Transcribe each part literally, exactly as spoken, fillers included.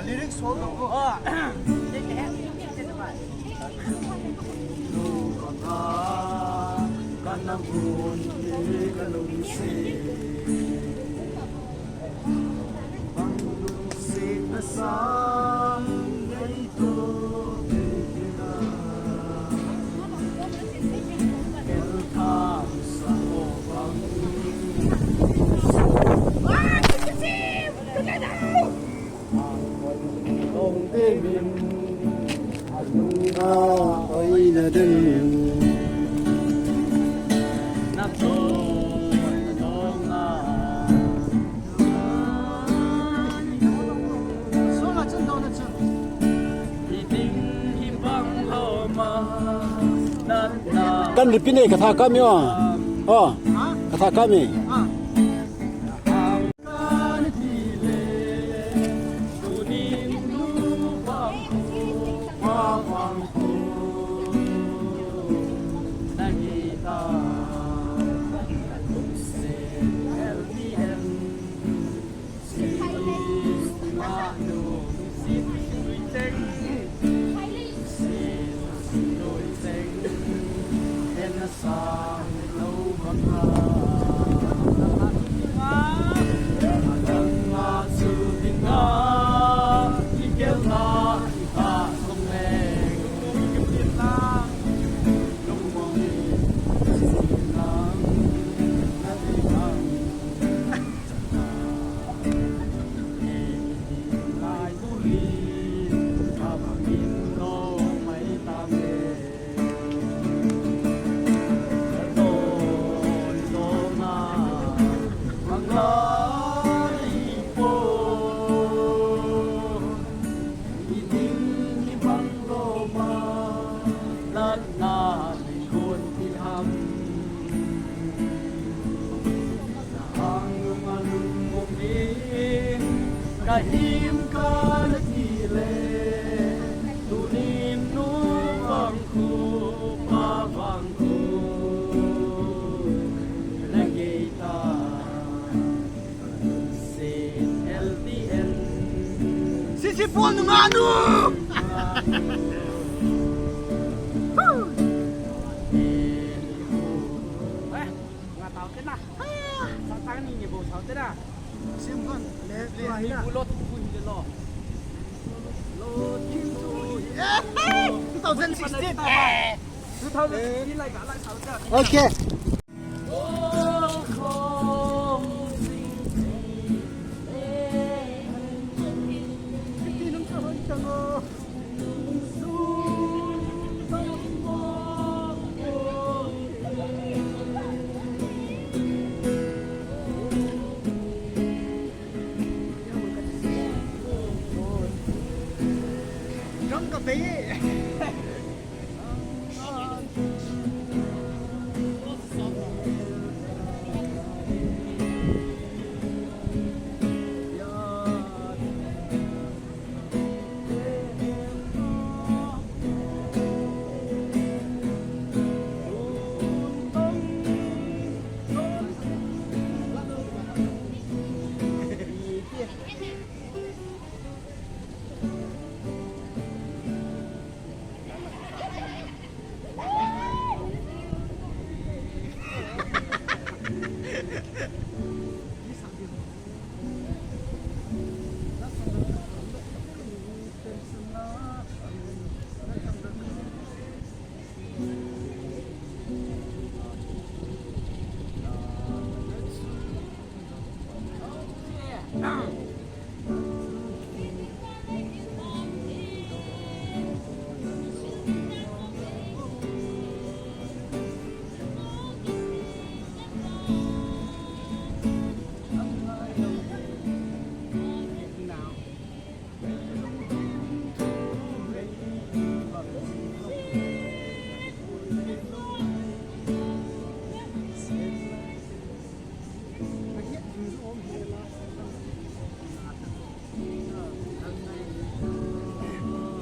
Lyrics ho ko. Kan repeat nei, ka tha kap e. Oh. Oh. Ka tha kap e. Kahim kana kile, tunin nu vang khu, pa vang khu, na geita, sin L T N. Sisi pon nganu. Nga tao te na. Sa tang ni ni bo sao te na. Sim kon. Le, le, hi na. Bulo tu kun de lo. Lo, two thousand sixteen. Two thousand sixteen lai ka lai sao te. Okay.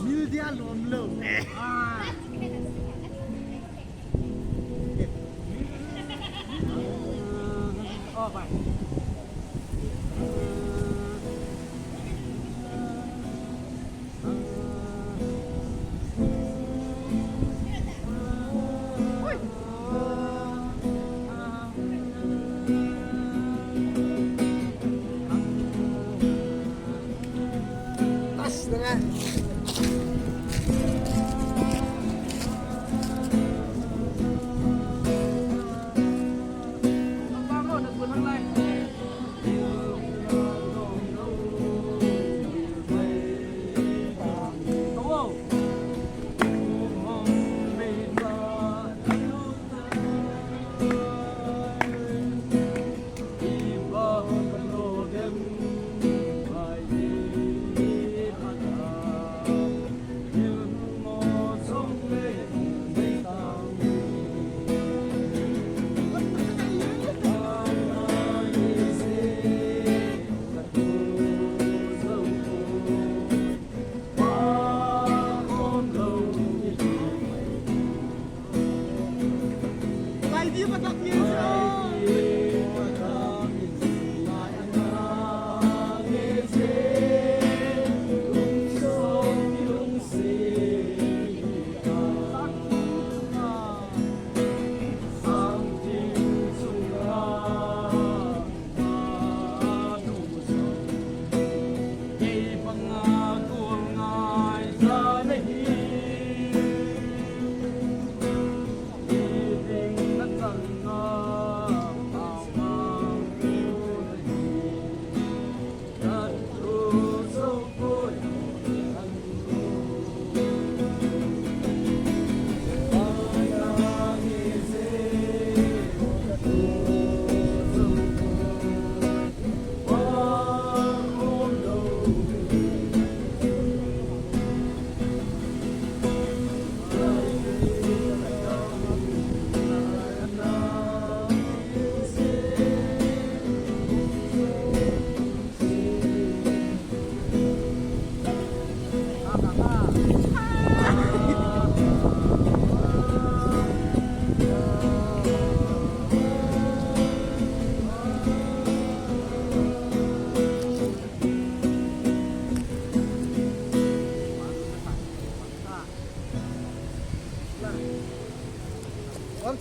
Mil dia lom lo. Oh, bye.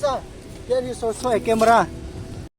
Cha, kei hi so so camera.